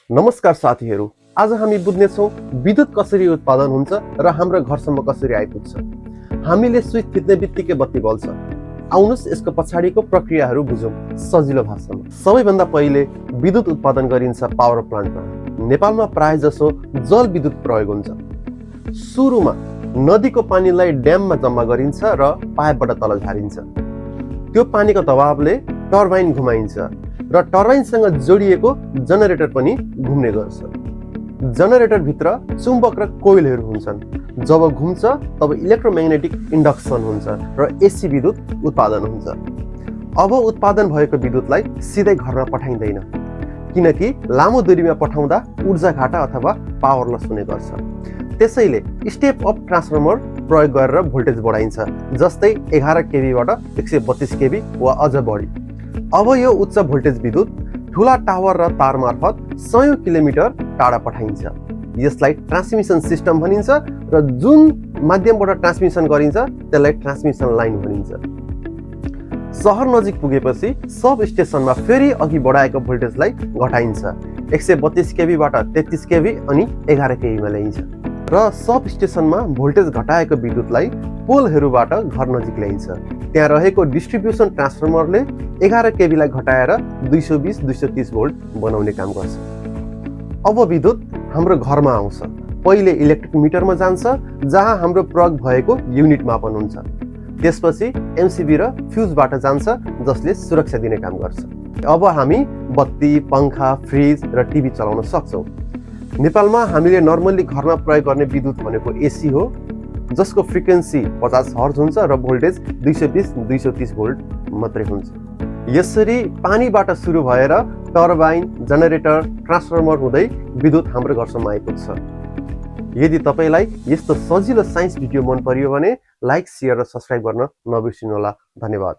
नमस्कार साथीहरू, आज हामी बुझ्नेछौँ विद्युत कसरी उत्पादन हुन्छ र हाम्रो घरसम्म कसरी आइपुग्छ। हामीले स्विच थिच्ने बित्तिकै बत्ती बल्छ। आउनुस् यसको पछाडिको प्रक्रियाहरू बुझौँ सजिलो भाषामा। सबैभन्दा पहिले विद्युत उत्पादन गरिन्छ पावर प्लान्टमा। नेपालमा प्राय जसो जल विद्युत प्रयोग हुन्छ। सुरुमा नदीको पानीलाई ड्याममा जम्मा गरिन्छ र पाइपबाट तल झारिन्छ। त्यो पानीको दबावले टर्बाइन घुमाइन्छ र टर्बाइनसँग जोडिएको जनरेटर पनि घुम्ने गर्छ। जनरेटरभित्र चुम्बक र कोइलहरू हुन्छन्। जब घुम्छ तब इलेक्ट्रोम्याग्नेटिक इन्डक्सन हुन्छ र एसी विद्युत उत्पादन हुन्छ। अब उत्पादन भएको विद्युतलाई सिधै घरमा पठाइँदैन, किनकि लामो दूरीमा पठाउँदा ऊर्जा घाटा अथवा पावर लस हुने गर्छ। त्यसैले स्टेप अप ट्रान्सफर्मर प्रयोग गरेर भोल्टेज बढाइन्छ, जस्तै 11 केभीबाट 132 केभी वा अझ बढी। अब यो उच्च भोल्टेज विद्युत ठुला टावर र तार मार्फत 100 किलोमिटर टाढा पठाइन्छ। यसलाई ट्रान्समिसन सिस्टम भनिन्छ र जुन माध्यमबाट ट्रान्समिसन गरिन्छ त्यसलाई ट्रान्समिसन लाइन भनिन्छ। सहर नजिक पुगेपछि सब स्टेसनमा फेरि अघि बढाएको भोल्टेजलाई घटाइन्छ। 132 केभीबाट 33 केभी अनि 11 केभीमा ल्याइन्छ र सब स्टेसनमा भोल्टेज घटाएको विद्युतलाई पोलहरूबाट घर नजिक ल्याइन्छ। त्यहाँ रहेको डिस्ट्रिब्युसन ट्रान्सफर्मरले 11 केभीलाई घटाएर 220-230 भोल्ट बनाउने काम गर्छ। अब विद्युत हाम्रो घरमा आउँछ। पहिले इलेक्ट्रिक मिटरमा जान्छ, जहाँ हाम्रो प्रयोग भएको युनिट मापन हुन्छ। त्यसपछि एमसिबी र फ्युजबाट जान्छ, जसले सुरक्षा दिने काम गर्छ। अब हामी बत्ती, पंखा, फ्रिज र टिभी चलाउन सक्छौँ। नेपालमा हामीले नर्मल्ली घरमा प्रयोग गर्ने विद्युत भनेको एसी हो, जसको फ्रिक्वेन्सी 50 हर्ज हुन्छ र भोल्टेज 220-230 भोल्ट मात्रै हुन्छ। यसरी पानीबाट सुरु भएर टर्बाइन, जनरेटर, ट्रान्सफर्मर हुँदै विद्युत हाम्रो घरसम्म आइपुग्छ। यदि तपाईलाई यस्तो सजिलो साइन्स भिडियो मन पर्यो भने लाइक, शेयर र सब्स्क्राइब गर्न नबिर्सिनुहोला। धन्यवाद।